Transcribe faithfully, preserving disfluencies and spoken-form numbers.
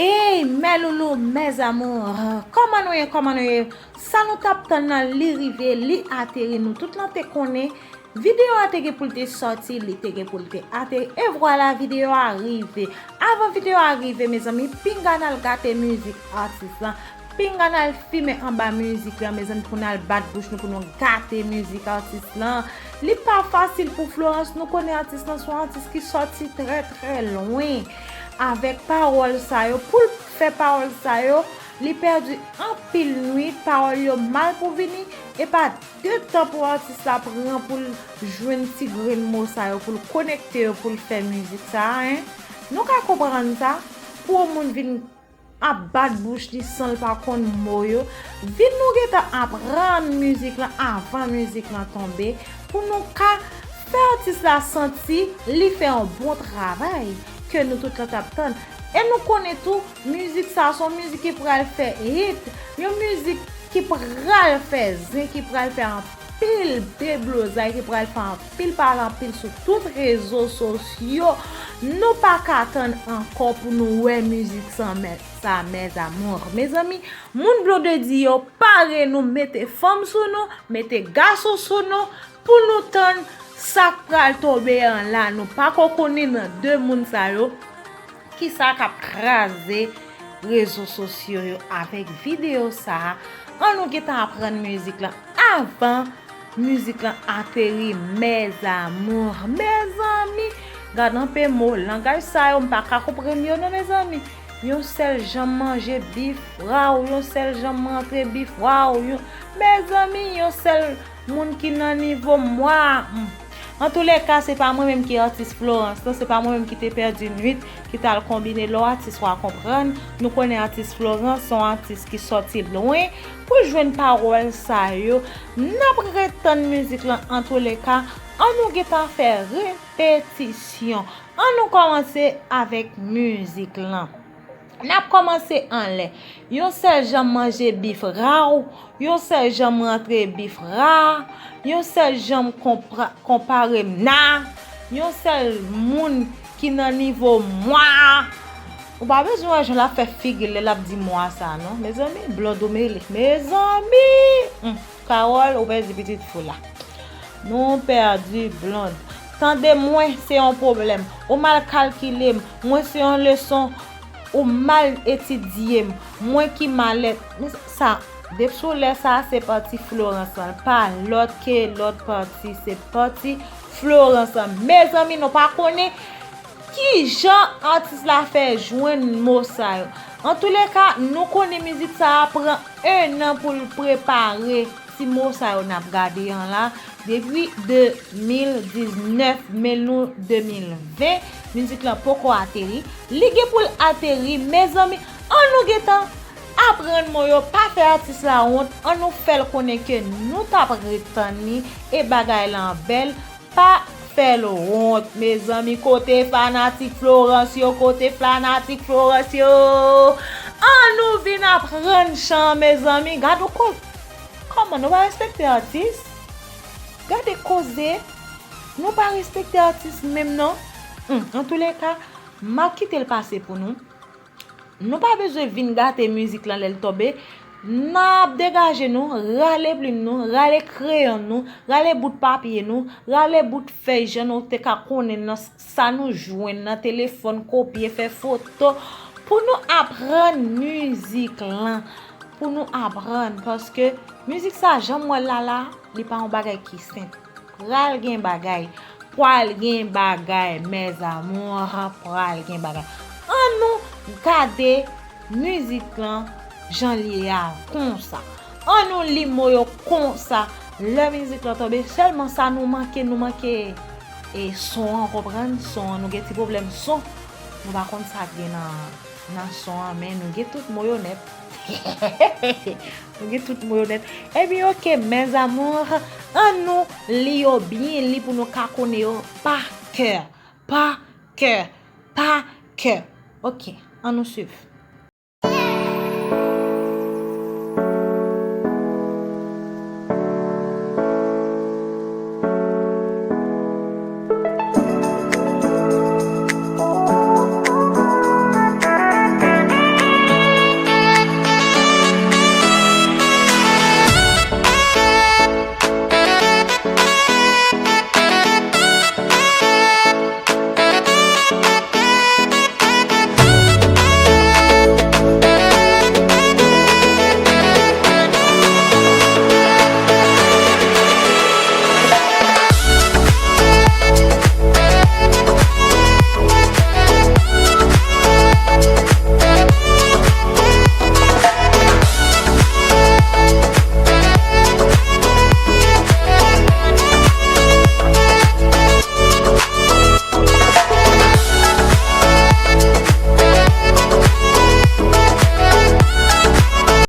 Hey, mes loulous, mes amours, kòman nou ye, kòman nou ye? Sa nou t ap tann nan, li rive, li ateri, nou tout lan te konnen. Videyo a te gen pou l te sòti, li te gen pou l te ateri, e vwala, videyo a rive. Avan videyo a rive, mezanmi, pinga n al gate mizik atis lan. Pinga n al fimen anba mizik lan, mezanmi, pou n al bat bouch nou, pou nou gate mizik atis lan. Li pa fasil pou Florence, nou konnen atis lan se yon atis ki sòti trè, trè lwen. Avèk pawòl sa yo, pou l fè pawòl sa yo, li pèdi anpil nwit, pawòl yo mal pou vini, e pa de tan pou atis la pran pou l jwenn ti grenn mo sa yo, pou l konekte yo, pou l fè mizik sa a, en. Nou ka konprann sa, pou yon moun vin ap bat bouch li san l pa konn mo yo. Vin nou gentan aprann mizik lan avan mizik lan tonbe, pou nou ka fè atis la santi li fè yon bon travay ke nou tout lan t ap tann. E nou konnen tou, mizik sa a se yon mizik ki pral fè hit, yon mizik ki pral fè zen, ki pral fè anpil deblozay, ki pral fè anpil pale anpil sou tout rezo sosyo. Nou pa ka tann ankò pou nou wè mizik sa, mes amours. Mezanmi, moun Blondedy yo, pare nou, mete fanm sou nou, mete gason sou nou, pou nou tann sa k pral tonbe an la. Nou pako konnen nan de moun sa yo kisa k ap kraze rezo sosyo yo avèk videyo sa a. An nou gentan aprann mizik lan avan mizik lan ateri, mes amours, mezanmi. Gad anpe mo, langaj sa yo, m pa ka konprann yo non, mezanmi. Yon sèl janm manje bif, waw, yon sèl janm rantre bif, waw, yon, mezanmi, yon sèl moun ki nan nivo m, mwa. Antouleka, se pa mwen menm ki atis Florence lan, se pa mwen menm ki te pèdi nwit, ki t al konbine lò atis, w a konprann. Nou konnen atis Florence se yon atis ki sòti lwen pou jwenn pawòl sa yo. N ap ret tann mizik lan, antouleka, an nou gentan fè repetisyon. An nou kòmanse avèk mizik lan. N ap kòmanse anlè. Yon sèl janm manje bif, waw, yon sèl janm rantre bif, ra, yon sèl janm konpare m na, yon sèl moun ki nan nivo mwa. Ou pa bezwen wè jan l ap fè figi l lè l ap di mwa sa non. Mezanmi, Blonde ou mele. Mezanmi! Hmm. Carole, ou pèdi pitit fou la. Nou pèdi Blonde. Tande mwen, se yon pwoblèm. Ou mal kalkile m. Mwen se yon leson. Ou mal etidye m. Mwen ki malèt. Sa, depi sou lè sa, se pati Florence lan. Pa lòt ke lòt pati, se pati Florence lan. Mezanmi, nou pa konnen kijan atis la fè jwenn mo sa yo. Antouleka, nou konnen mizik sa a pran ennan pou l prepare ti mo sa yo n ap gade an la. Depi de mil diznèf, men nou de mil ven, mizik lan poko ateri. Li gen pou l ateri, mezanmi, an nou gentan aprann mo yo, pa fè atis la wont, an nou fè l konnen ke nou t ap ret tann li, e bagay lan bèl, pa fè l wont, mezanmi. Kote fanatik Florence yo, kote fanatik Florence yo? An nou vin aprann chan, mezanmi. Gad ou ko-, kòman nou pa respekte atis? Gade koze, nou pa respekte atis menm non. Hmm, antouleka, m ap kite l pase pou nou. Nou pa bezwen vin gate mizik lan lè l tonbe. N ap degaje nou, rale plim nou, rale kreyon nou, rale bout papye nou, rale bout fèy jan nou te ka konnen nan sa nou jwenn nan telefòn, kopye, fè foto, pou nou aprann mizik lan, pou nou aprann, paske mizik sa, jan m wè l la la, li pa yon bagay ki senp. Pral gen bagay. Pral gen bagay, mes amours, pral gen bagay. An nou gade mizik lan jan li ye a konsa. An nou li mo yo konsa. Lè mizik lan tonbe, sèlman sa nou manke, nou manke e son an, konprann? Son an, nou gen ti pwoblèm son. Nou pa konn sa k gen nan, nan son an, men nou gen tout mo yo nèt. Nou gen tout mo yo nèt. Ebyen, oke, mes amours, an nou li yo byen, li pou nou ka konnen yo pa kè, pa kè, pa kè. Oke, an nou swiv.